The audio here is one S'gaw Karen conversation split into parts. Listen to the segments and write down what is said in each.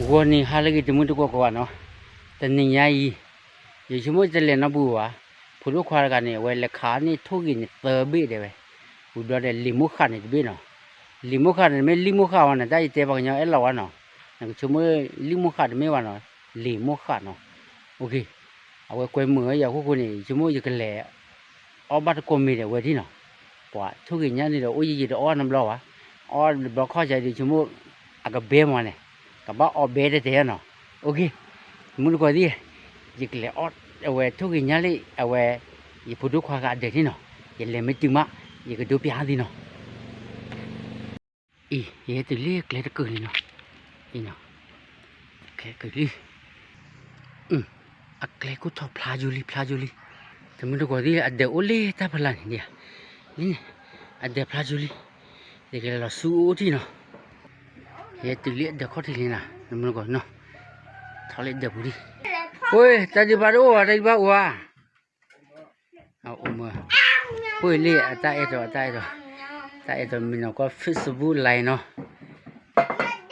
ဂီၤနံၤဟါလၢအဂ့ၤ တမုၢ်တကိးကိးဂၤနီၤ, တနံၤညါအံၤ ယဆိကမိၣ်တလဲၤနီတပူၤဘၣ်, ဖိဒိၣ်ခွါတဂၤန့ၣ် အဝဲလဲၤခးန့ၢ်ထိၣ်ဂ့ၤန့ၣ်သၢဘ့ၣ်ဒဲးဝဲ, ဝံၤဘျီဒီးလံာ်မိၢ်ဃးန့ၣ်တဘ့ၣ်နီၤ, လံာ်မိၢ်ဃးန့ၣ် တမ့ၢ်လံာ်မိၢ်ဃးဘၣ်နီၤ, တၢ်ယတဲပှၤကညီအဲၣ်လီၤဝဲနီၤ, နကဆိကမိၣ်လံာ်မိၢ်ဃးတမ့ၢ်ဘၣ်နီၤ, လံာ်မိၢ်ဃးနီၤ, အဝဲကွဲမုာ်ဝဲယၤအဃိဃိန့ၣ် ယဆိကမိၣ်ယကလဲၤ အီၣ်ဘၣ်တကိးမ့ၤဒီးအဝဲဒၣ်နီၤ, ပှၤထိၣ်ဂ့ၤညါန့ၣ်ဒီး အိၣ်ယံာ်ယံာ်တအီၣ်နီတဘျီဘၣ်, အီၣ်တဘျီခီၣ်စးဒီး ယဆိကမိၣ် အကဘဲမးန့ၣ်, ကဘၣ်အီၣ်ဘဲတဲတဲနီၤ, အိၣ်က့ၤ, တမုၢ်တကိးသ့ၣ်, ယကလဲၤအီၣ်အဝဲထိၣ်ဂ့ၤညါလံ အဝဲ ယဖိဒိၣ်ခွါဂၤအဒၢးန့ၣ်နီၤ, ယလဲၤမ့ၢ်တုၤမး ယကဒိပျးသ့နီၤ. အံၤ ယဟဲတုၤလံကျဲတကုာ်လံနီၤ, အံၤနီၤ, ကျဲကုာ်လံ, အကျဲကိၢ်ထီၣ်ဖျါယိလံ ဖျါယိလံ, တမုၢ်တကိးသ့ၣ် အဒၢးအိၣ်လၢတၢ်ဖီလာ်န့ၣ်ဒ်, လံန့ၣ်, အဒၢးဖျါယိလံ, ယကလဲၤလီၤဆူအအိၣ်ထံၣ်နီၤ, ယဟဲတုၤလံအဒၢးခီၣ်ထံးလံနီၤ, တမုၢ်တကိးနီၤ, ထီၣ်လၢအဒၢးပူၤလံ, ဝ့ၢ် တၢ်ဒုးဘၣ်တအိၣ်ဘၣ် တၢ်ဒုးဘၣ်အိၣ်ဧါ အအိၣ်မၢ, ပှ့ၤလံ အတၢ်အဲၣ်တီ အတၢ်အဲၣ်တီ, တၢ်အဲၣ်တီမံၤနီၤ ကွၢ် Facebook Live နီၤ,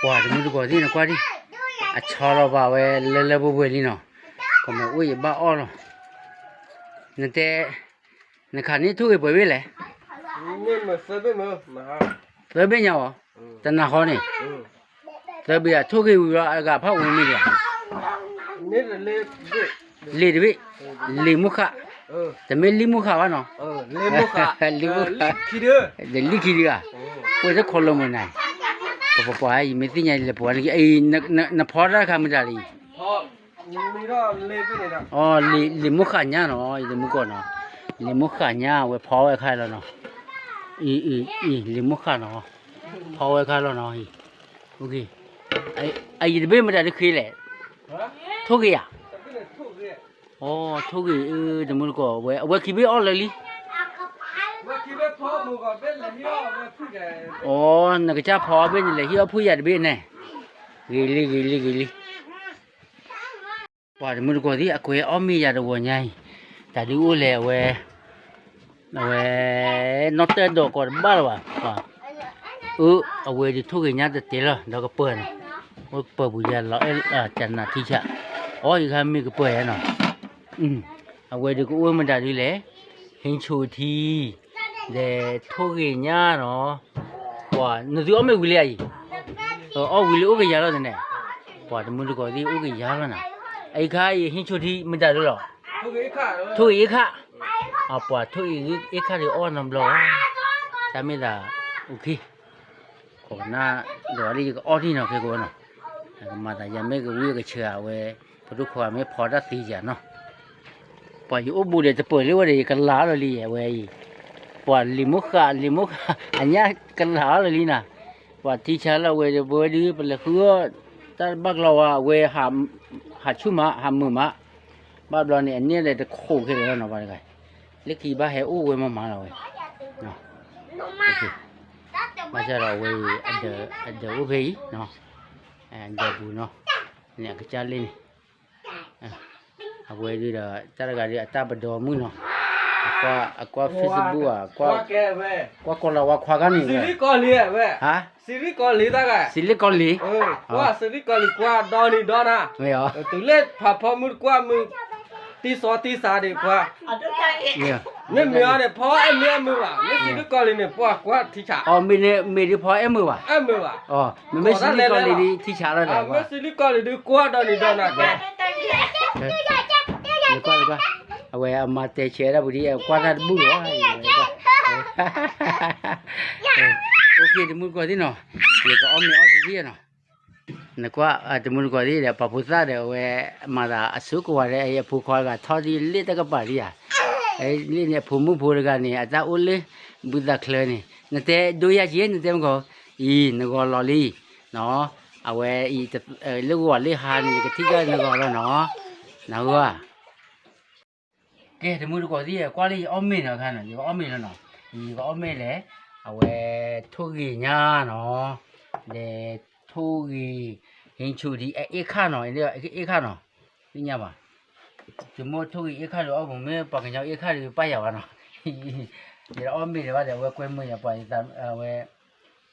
ပှၤတမုၢ်တကိးသ့ၣ်နကွၢ်ဒံး, အဆီလီၤဘၣ်ဝဲလၢလၢပှဲၤပှဲၤလံနီၤ, ကမၤအိၣ်ယဘၣ်အီၣ်လီၤ, နတဲ, နခးန့ၢ်ထိၣ်ဂ့ၤပှဲၤဘ့ၣ်လဲၣ်, သၢဘ့ၣ်ညါအီၤ, တနၤဃီန့ၣ်, သၢဘ့ၣ်အထိၣ်ဂ့ၤဝံၤလီၤ အဂၤဖးအိၣ်မ့ၢ်ဒံးဧါ လံာ်တဘ့ၣ်, လံာ်မိၢ်ဃး, တမ့ၢ်လံာ်မိၢ်ဃးဘၣ်နီၤ, လံာ်ခံဒုဧါ, ပှ့ၤတခီလၢမုၢ်နၤ, ပပပှၤ ယမ့ၢ်သ့ၣ်ညါလဲၤပှၤ, နဖီတၢ်တခါမတၤလံ, လံာ်မိၢ်ဃးညါနီၤ ယတမုၢ်ကီၢ်နီၤ, လံာ်မိၢ်ဃးညါ အဝဲဖီဝဲခါလီၤနီၤ, အံၤ လံာ်မိၢ်ဃးနီၤ, ဖီဝဲခါလီၤနီၤ, အယတဘ့ၣ်မတၤတခ့လဲၣ်, ထိၣ်ဂ့ၤဧါ, အိ ထိၣ်ဂ့ၤအၢ တမုၢ်တကိးဝဲ အဝဲခံဘ့ၣ်အီၣ်လၢာ်လံ, အိ နကစၢ်ဖီအီၣ်ဘ့ၣ်န့ၣ်လဲၤဟံးအီၣ်ဖုၣ်ယၤတဘ့ၣ်န့ၣ်, ဂ့ၤလံ ဂ့ၤလံ ဂ့ၤလံ. ပှၤတမုၢ်တကိးသ့ၣ် အကွဲးအီၣ်မ့ၢ်ယၤတဂီၤညါအံၤ, တၢ်ဒုးအိၣ်လဲၣ်အဝဲ, အဝဲ, နီၣ်တၢၢ်ဒီးကိးတဘၣ်လၢၤဘၣ်, အၢ အဝဲဒုးထိၣ်ဂ့ၤညါတတဲလီၤ ဒီးကပၢၤန့ၣ်, အိၣ်ကပၢၤပူၤယၤလီၤအဲၣ်တနၤထံဆး, အီ ယခါမ့ၢ်ကပၢၤယၤနီၤ, အဝဲဒုးကအိၣ်မတၤဒုးလဲၣ်, ဟ့ၣ်ဆူၣ်ထံ, ဒီးထိၣ်ဂ့ၤညါနီၤ, ပှၤနသုအီၣ်မ့ၢ်ဝံၤလံဧါအံၤ, အီၣ်ဝံၤလံအိၣ်ကယၤလီၤန့ၣ်, ပှၤတမုၢ်တကိးသ့ၣ်အိၣ်ကယၤလီၤနၤ, အအံၤခါအံၤဟ့ၣ်ဆူၣ်ထံမတၤဒုးလီၤ, ထိၣ်ဂ့ၤအ့ၣ်ခၣ်, အပှၤထိၣ်ဂ့ၤအ့ၣ်ခၣ်ဒုးအီၣ်နီတဘျီ, တၢ်မ့ၢ်သး, အိၣ်ခ့ ခိးနၢ်ဒီးလၢယကအီၣ်ထံၣ်နီၤ ခဲကိးနီၤ, ကမၤသးယၤမ့ၢ်ကဝံၣ်ကဆၢအဝဲ, ဖိဒိၣ်ခွါမ့ၢ်ဖီတၢ်သံယၤနီၤ, ပှၤယအိၣ်ဘူးဒီးတပၢၤလံဝဲဒီး ယကလၤအီၤလီၤလံ အဝဲအံၤ, ပှၤလံာ်မိၢ်ဃး လံာ်မိၢ်ဃး အညၣ်ကလၤအီၤလီၤလံနီၤ, ပှၤထံဆါလၢအဝဲဒီး ပဝဲဒုး ပလဲၤဃုအီၣ်, တၢ်တဘၣ်ကလီဝဲ အဝဲ, ဟးဆူၣ်မး ဟးမုာ်မး, ဘၣ်ဘျီန့ၣ် အန့ၣ်ဒီးတခိးခဲလၢာ်လီၤနီၤ ပှၤတဂၤ, လၢခံဘၣ်ဟဲအိၣ်ဝဲမးမးလီၤဝဲ ဘၣ်ဆၣ်ဒီးအဝဲအံၤ, အဒၢးအိၣ်ဖဲအံၤ, ဒၢးပူၤနီၤ, န့ၣ်အကစၢ်လ့န့ၣ်, အဝဲဒုးဒီး တၢ်တဂၤဒုးအတၢ်ပဒီမုၣ်နီၤ, အကွၢ် Facebook ဧါ, ကွၢ်ကီၤလၤဝါခွါခါန့ၣ်, ဟါ, စံးလ့ကီလံ, ကွၢ်ဒီနံၤဒီနၤ, တုၤလၢဖးဖီမုၢ်တကွၢ်မုၢ်, တံၢ်စီတံၢ်ဆါဒံးကွၢ်, မ့မ့ၢ်အီၤန့ၣ် ဖီအဲၣ်မ့ၢ်အဲၣ်မုာ်ဘၣ်, မ့ၢ်စံးလ့ကီလံန့ၣ် ပှၤကွၢ်ထံဆး, မ့ၢ်ဒုးဖီအဲၣ်မုာ်ဘၣ်, မ့မ့ၢ်စံးလ့ကီလံဒုးထံဆးလီၤ, မ့ၢ်စံးလ့ကီလံဒုးကွၢ်ဒီနံၤဒီနၤ, ကွၢ်, အဝဲအမၤတဲဆဲးဒၣ်ပူၤဒ် ကွၢ်တၢ်တဘူၣ်လီၤ, အိၣ်ခ့ တမုၢ်တကိးသ့ၣ်နီၤ, ယကအီၣ်မ့ၤအီၣ်ကသ့ၣ်နီၤ, နကွၢ် တမုၢ်တကိးသ့ၣ်ဒီး ပှၤဖိသၣ်ဒီးအဝဲ, မၤသးအစိကဝၤဒီး အဖိခွါတဂၤထီၣ်ဒ်လ့ၣ်တၢ်ကပၤဒံးဧါ, လ့ၣ်န့ၣ် အဖိမုၣ်ဖိတဂၤန့ၣ် အတၢ်အိၣ်လၢ, ဘုသးချၢန့ၣ် နတဲဒိယါက့ နတဲမ့ၢ်ကီး, အံၤ နဂီၤလီၤလံ, အဝဲအံၤ, လၢဂီၤလၢဟါန့ၣ် နကထံၣ်တၢ်နဂီၤလီၤနီၤ, နဂီၤ ကဲ တမုၢ်တကိးသ့ၣ် ကွၢ်လၢယအီၣ်မ့ၤနီၤခါနီၤ, ယကအီၣ်မ့ၤလီၤနီၤ, ယကအီၣ်မ့ၤလဲၣ်, အဝဲ, ထိၣ်ဂ့ၤညါနီၤ, ဒီး, ထိၣ်ဂ့ၤ, ဟ့ၣ်ဆူၣ်ဒံးအ့ၣ်ခၣ်နီၤ, အ့ၣ်ခၣ်နီၤ, သ့ၣ်ညါဘၣ်, ဆိကမိၣ်ထိၣ်ဂ့ၤအ့ၣ်ခၣ်ဒီးအီၣ်ပူၤ မ့ၢ်ပှၤကညီအ့ၣ်ခၣ်ဒီးပၢ်ယၤဘၣ်နီၤ, ယအီၣ်မ့ၤဒီးဘၣ်ဒီး အဝဲကွဲမုာ်ယၤပှၤ, အဝဲ,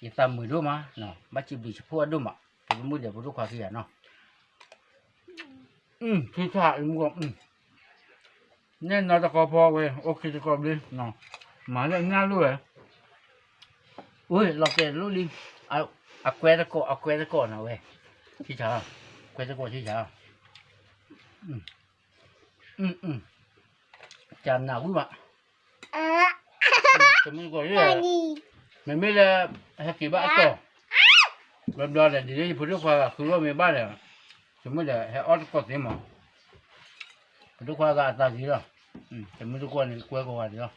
ယသးမုာ်ဒိၣ်မး, ဘၣ်စံးဘျုးစံးဖှိၣ်အဒိၣ်မး, ပမုၣ်ဒီးဖိဒိၣ်ခွါခံဂၤနီၤ, ထံဆၣ်အံၤမူကီၢ်, နဲၣ်နီတကီၢ်ဖီဝဲ အိၣ်ခံတကီၢ်ဘျ့, မၤလၢအညၣ်လိၣ်ဝဲ, အိၣ်လီၤကဲလိၣ်လံ, အကွဲတကီၢ် အကွဲတကီၢ်နီၤဝဲ, ထံဆၣ်, ကွဲတကီၢ်ထံဆၣ်, ကနၣ်ဝံၤဘၣ် တမုၢ်တကိး, မ့မ့ၢ်လၢ ဟဲက့ၤဘၣ်အတီၢ်, ဘျီဘျီဒီး ဒ်လၢယဖိဒိၣ်ခွါဂၤဃုအီၣ်မ့ၤဘၣ်ဒီး, တမုၢ်ဒီးဟဲအီၣ်တကိးသ့မး, ဖိဒိၣ်ခွါဂၤအသးဂ့ၤလီၤ, တမုၢ်တကိးန့ၣ် ကွဲကီးဝဲဒၣ်လီၤ,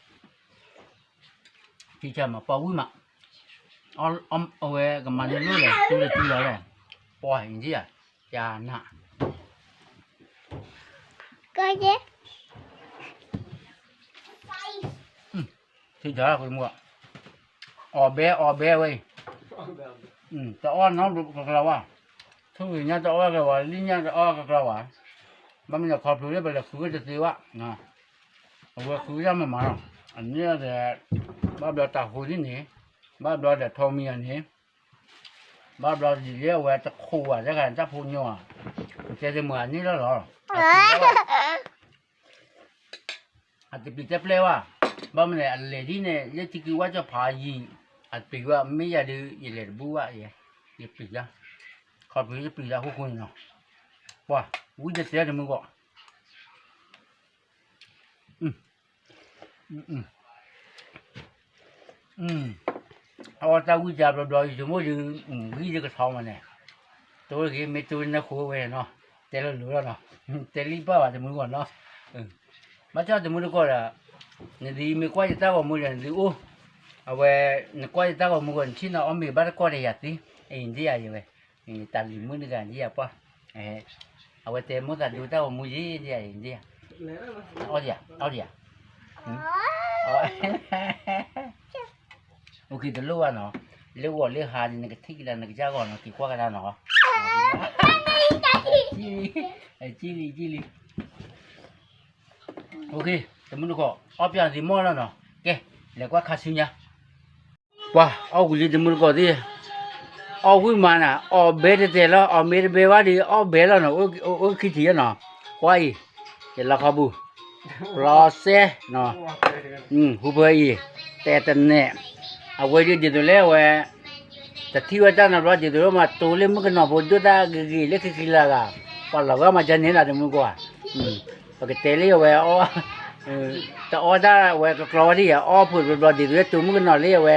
ထံဆၣ်မး ပှၤဝံၣ်မး, အဝဲကမၤန့ၢ်လိၣ်ဒီး တူၢ်လၢတူၢ်လီၤလီၤ, ပှၤအံၤဒ်ဧါ, ကနၣ် ထံဆၣ်, အီၣ်ဘဲအီၣ်ဘဲဝဲအံၤ, တအီၣ်နီတဘျီကကျါဝဲ, ထူၣ်ဂ့ၤညါတအီၣ်ကကျါဝဲ, လံၣ်ညါတအီၣ်ကကျါဝဲ, ဘၣ်မနုၤခီဖျိလၢပလဲၤဃုဝဲတသ့ဘၣ်, အဝဲဃုဝဲဒၣ်မးမးလီၤ, အန့ၣ်ဒီး ဘၣ်ဘျီတၢ်ဟူးဒ်န့ၣ်, ဘၣ်ဘျီဒီးထိးမံၤအန့ၣ် ဘၣ်ဘျီဒ်လၢအဝဲတခိးဘၣ်တဂၤန့ၣ် တၢ်ဖိညီဧါ, ပတဲတမုာ်အန့ၣ်လီၤလီၤ, အတပျံၤတဲပျဲဝဲ, ဘၣ်မနုၤအလဲၤဒ်န့ၣ် လၢထံက့ၤဝဲကၠီဖးယံၤ, အတပျံၤဝဲ မ့ၢ်ယၤဒုး ယလဲၤတဘူၣ်ဘၣ်, ယပျံၤလၢ, ခီဖျိယပျံၤလၢဟီၣ်ခိၣ်န့ၣ်လီၤ, ပှၤ, ဝံၤတတဲတမုၢ်ဂီၢ် အအီၣ်တၢ်ဝံၣ်တၢ်ဘျီဘျီ ယဆိကမိၣ်ဒုး ဂံၢ်ဒုးကထီမးန့ၣ်, တိၢ်တဂ့ၤ မ့ၢ်တိၢ်နၢ်ဃိဝဲနီၤ, တဲလီၤလိၤလီၤနီၤ, တဲလံဘၣ်ဘၣ်တမုၢ်တကိးနီၤ, ဘၣ်ဆၣ်တမုၢ်တကိးဒီး, နဒုးမ့ၢ်ကွၢ်ယတၢ်ဂီၤမူဒီး နဒုးအိၣ်, အဝဲ, နကွၢ်ယတၢ်ဂီၤမူဂီၢ် နထံၣ်နီၤအီၣ်မ့ၤဘၣ်တကိးဒီးယၤသ့, အအံၤဒ်ယၤယဝဲ, တၢ်လံၤမုၣ်တဂၤဒ်ယၤပှၢ် အဝဲတဲမိၣ်သးဒိတၢ်ဂီၤမူယ့ၢ်ဒ်ယၤအံၤဒ်ယၤ, အီၣ်ဒံးဧါ, အီၣ်ဒံးဧါ, အိၣ်က့ၤတလိၣ်ဘၣ်နီၤ, လၢဂီၤလၢဟါန့ၣ် နကထံၣ်ကဒါနကစၢ်ဂီၤနီၤ က့ၤကွၢ်ကဒါနီၤ, ကံလံ ကံလံ, အိၣ်က့ၤ တမုၢ်တကိး အီၣ်ပၠးသံမီၢ်လီၤနီၤ, ကဲ, လဲၤကွၢ်ခါဆူညါ ပှၤအီၣ်ဝံၤလံတမုၢ်တကိးသ့ၣ်, အီၣ်ဝံၣ်မးနၤ အီၣ်ဘဲတတဲာ်လီၤ အီၣ်မ့ၢ်တဘဲဘၣ်ဒီး အီၣ်ဘဲလီၤနီၤ, အိၣ်ခံထံၣ်နီၤ, ကွၢ်အံၤ, ယလီခီပူၤ, လီစဲ, ဟူဖၢအံၤ, တဲတနဲၣ်, အဝဲဒ်ဒ်သိးလၢအဝဲ, တထံၣ်ဝဲတၢ်နီတဘျီဒ်သိးလၢမၤတိၤလၢမုၣ်ကနီၤဖိဒိၣ်တၢ်ဂ့ၤဂ့ၤလၢခံခံလၢဂၤ, ပှၤလီၤဂာ်မၤဒ်န့ၣ်လီၤတမုၢ်တကိး, ပကတဲလၢအဝဲ တအီၣ်တၢ်ဝဲကကျီဝဲဒ်ယၤ အီၣ်ဖိးတဘျီဘျီဒ်သိးလၢတိၤမုၣ်ကနီၤလၢအဝဲ,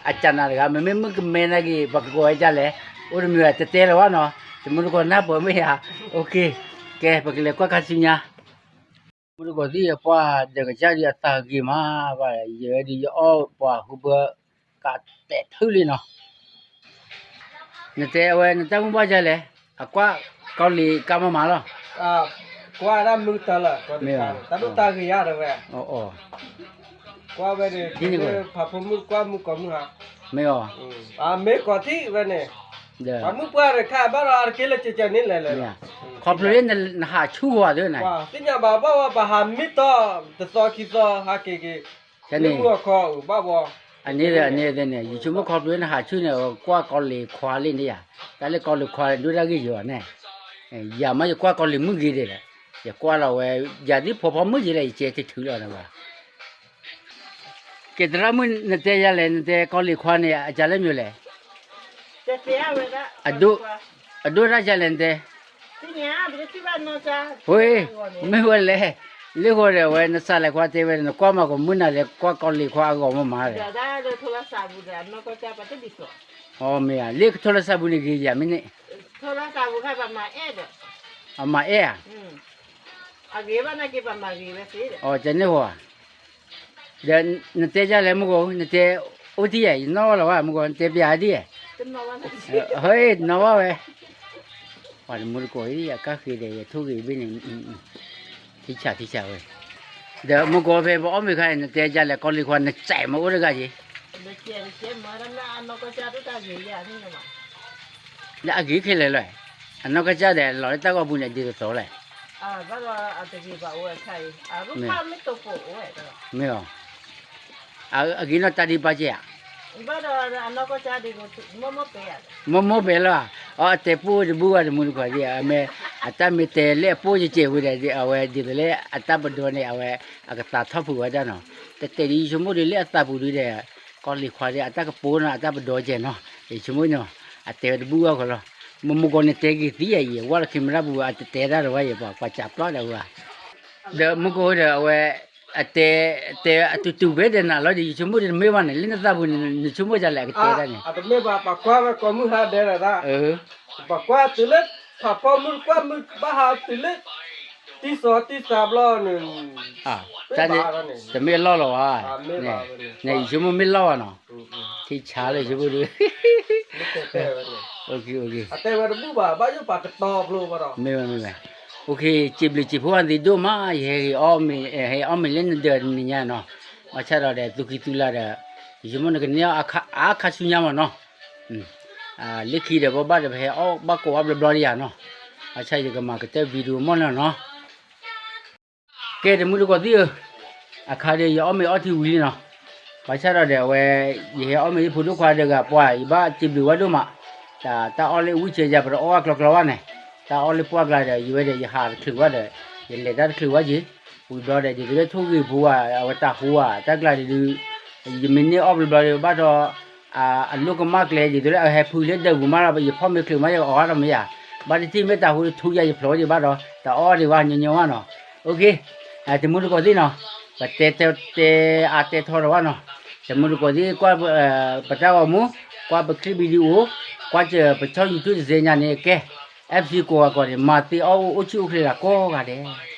အကနၤတဂၤ မ့မ့ၢ်မုၣ်ကမဲနာ်က့ၤ ပှၤကကိးဝဲဒ်လဲၣ်, အိၣ်တမံၤဝဲတတဲလၢၤဘၣ်နီၤ, တမုၢ်တကိးနၢ်ပၢၢ်မ့ၢ်ဧါ, အိၣ်က့ၤ, ကဲ ပကလဲၤကွၢ်ခါဆူညါ, တမုၢ်တကိးသ့ၣ်ယပှၢ်ဒီးကစၢ်ဒ်အသးဂ့ၤမးဘၣ်, ယဲဒ်ယအီၣ်ပှၤဟူဖၢ ကးတဲာ်ထုးလံနီၤ နတဲအဝဲ နတၢ်မုၢ်ဘၣ်ဒ်လဲၣ်, အကွၢ်ကီလံၤကါမၤမၤလီၤ, ကွၢ်ဒၣ်မုၢ်တၢ်လၢ တၢ်ဒိၣ်တၢ်ဂ့ၤယါတဝဲ, ကွၢ်ဝဲဒၣ် ဖးဖိမုၣ်ကွၢ်မုၣ်ကီၢ်မုၣ်ဟါ, မ့ၢ်အီၤ, မ့ၢ်ကီၢ်ထံၣ်ဝဲန့ၣ်, ပှၤမုၣ်ပှၢ်တခါဘၣ်ဒီးအတက့ၢ်လၢကကန့ၣ်လဲၣ်လဲၣ်, ခီဖျိလၢနဟးဆူၣ်ဝဲသ့ၣ်န့ၣ်, သ့ၣ်ညါဘၣ်ဘၣ်ဝဲပဟးမ့ၢ်တီၢ် တသီခံသီဟးက့ၤက့ၤ, လၢမုၢ်အခီအိၣ်ဘၣ်ဝဲ, အန့ၣ်ဒီး အန့ၣ်န့ၣ် ယဆိကမိၣ်ခီဖျိနဟးဆူၣ်န့ၣ် ကွၢ်ကီလံၤခွါလံန့ၣ်ယါ, တၢ်လၢကီလံၤခွါဒိၣ်ဒၣ်ဂ့ၢ်ယိာ်န့ၣ်, ယၤမ့ၢ်ယကွၢ်ကီလံၤမုၣ်ဂ့ၤဒဲးလဲၣ်, ယကွၢ်လီၤဝဲ, ယၤသ့ၣ်ဖိဖီမုၣ်ယ့လဲၣ် ယကဲတထုးလီၤနဘၣ် ကဲသရၣ်မုၣ် နတဲယၤလဲၣ် နတဲကီလံၤခွါန့ၣ် အကၢ်လၢမ့ၢ်လဲၣ်, အဒိၣ်တၢ်ယၤလဲၣ်နတဲ, ဝဲ, မ့ၢ်ဝဲလဲၣ်, လၢဃီဒီးဝဲ နစးလဲၤခွါတဲဝဲ နကွၢ်မၤကမုၢ်နၤလဲၤကွၢ်ကီလံၤခွါအဂီၢ်မ့ၢ်မးလဲၣ်, အမ့ၢ်ဧါ လၢကထိလၢစးပူၤန့ၣ်ဂ့ၤယၤမ့ၢ်န့ၣ်, အမၤအဲၣ်ဧါ, အန့ၣ်ဃီဧါ ဒီးနတဲယၤလဲၣ်မုၢ်ဂီၤ နတဲအိၣ်တံၢ်ယၤ ယနီၣ်ဘၣ်လီၤဘၣ် မုၢ်ဂီၤ နတဲပျးဒ်ယဲၢ်, ဟဲနီၣ်ဘၣ်ဝဲ, ပှၤတမုၢ်တကိးအံၤ အကါဃ့ဒီး ယထိၣ်ဂ့ၤဘ့ၣ်န့ၣ်, ထံဆးထံဆးဝဲ, ဒီးမုၢ်ဂီၤဖဲပအီၣ်မ့ၤခါအံၤ နတဲယၤလဲၣ် ကီလံၤခွါ နစဲးမ့ၢ်အိၣ်တဂၤက့ၤ လၢအဂ့ၤခဲလၢာ်လီၤ, အနီၢ်ကစၢ်ဒီး လီၤလၢတၢ်ဂီၤပူၤန့ၣ် ဒ်သိးသိးလဲၣ်, မ့ၢ်အီၤ, အဂ့ၤနီၢ်တၢ်ဒံးဘၣ်ကဲဧါ, မိၢ်မိၢ်ပဲလီၤ, အတဲပိၢ်တဘူၣ်ဘၣ်တမူတကိးသ့ၣ်, အမ့ၢ် အတၢ်မ့ၢ်တဲလၢအပိၢ်ကဲကဲဝံၤဒီး အဝဲဒ်သိးလၢအတၢ်ပဒီန့ၣ် အဝဲအကသးထီၣ်ဖုးဝဲဒၣ်နီၤ, တတဲဒ်ယဆိကမိၣ်ဒီးလၢအသးပူၤဒုဒီး ကီၢ်လံၤခွါဒီး အတၢ်ကပိၢ်နီၤ အတၢ်ပဒီကဲနီၤ, ယဆိကမိၣ်နီၤ, အတဲဝဲတဘူၣ်ဘၣ်ဃီလီၤ, မမူကီန့ၣ်တဲက့ၤသံယၤအံၤ ဝဲလၢခံမရၣ်ပူၤ အတတဲတၢ်ဒီးဝဲအံၤ ပှၤကွၢ်စးပျီဒီးဝဲ, ဒီးမူကီဒီးအဝဲ အတဲ တဲအတူၢ်တူၢ်ဘဲဒီးနၤလီၤဒီး ယဆိကမိၣ်ဒီးနမ့ၢ်ဘၣ်န့ၣ် လၢနသးပူၤန့ၣ် နဆိကမိၣ်ဒ်လဲၣ်အကတဲတၢ်န့ၣ်, အတမ့ၢ်ဘၣ် ပှၤကွၢ်ဝဲကိးမုၢ်ဟါဒဲးလီၤ, ပှၤကွၢ်တုၤလၢ ဖးဖီမုၢ်ကွၢ်မုၢ်ဘၣ်ဟးတုၤလၢ တံၢ်စီၤတံၢ်စၤဘျီန့ၣ်, တမ့ၢ်လီၢ်လီၤဘၣ်, န့ၣ်ယဆိကမိၣ်မ့ၢ်လီၢ်ဘၣ်နီၤ, ထံဆါလၢယဆိကမိၣ်ဒီး, အတဲဝဲတဘူၣ်ဘၣ် ဘၣ်ယိၣ်ပာ်ကတီၤဖျိဘၣ်ဒီး, မ့ၢ်ဝဲမ့ၢ်ဝဲ, စံးဘျုးစံးဖှိၣ်အသးဒိၣ်မး ယဟဲအီၣ်မ့ၤလၢနဒၢးတနံၤညါနီၤ, ဘၣ်ဆၣ်ဒီးဒီး သူၣ်ကံၢ်သူၣ်လါဒီး ယဆိကမိၣ်နကန့ၢ်အီၣ်အခါဆူညါမးနီၤ, လၢခံဒီးပဘၣ်ဒီး ပဟဲအီၣ်ဘၣ်ကိးအီၣ်ဘျီဘျီဒီးယၤနီၤ, ဘၣ်ဆၣ်ယကမၤကတၢၢ် video မီၢ်လီၤနီၤ ကဲတမူတကိးသ့ၣ်ဧၢ, အခါဒီးယအီၣ်မ့ၤအီထံဝံၤလံနီၤ, ဘၣ်ဆၣ်ဒီးဒီးအဝဲ ယဟဲအီၣ်မ့ၤယဖိဒိၣ်ခွါဒီးဂၤပှၤ ယဘၣ်စံးဘျုးဝဲဒိၣ်မး, တၢ်အီၣ်လၢဝံၣ်ဆဲးယၤ ပတအီၣ်အကျီကျီဘၣ်န့ၣ်, တၢ်အီၣ်လၢပှၢ်ကျါဒီး ယဝဲဒီးယဟးတချုးဘၣ်ဒီး ယလဲၤတၢ်တချုးဘၣ်က့ၤ, ဝံၤဘျီဒီး ဒ်သိးလၢထိၣ်ဂ့ၤဖိဧါ အဝဲတၢ်ဟူဧါ တၢ်ကျါဒီး ယမ့ၢ်န့ၢ်အီၣ်ဘျီဘျီဒီးဘၣ်ဒီး အလိၣ်ကမၣ်ကျဲ ဒ်သိးလၢအဟဲဖုလၢဒၢးပူၤမးဒီး ယဖီၣ်မ့ၤချုးမး ယအီၣ်တမ့ၢ်ယၤ, ဘၣ်တထံၣ်မ့ၢ်တၢ်ဟူထူယၤ ယဖျိးဒံးဘၣ်ဒီး တအီၣ်ဒံးဘၣ်ညီညီဘၣ်နီၤ, တမူတကိးသ့ၣ်နီၤ, ပတဲတဲတဲအါတဲထီဒီးဘၣ်နီၤ, တမူတကိးသ့ၣ်ကွၢ် ပတၢ်ဂီၤမူ, ကွၢ်ပ clip video, ကွၢ်စၢၤပဆီၣ် YouTube တစဲညါန့ၣ်ကဲ, FC ကိးဂၤကိးဂၤန့ၣ် မၤသ့အီၣ်အိၣ်ဆူၣ်အိၣ်ချ့လၢကိးဂၤဒဲး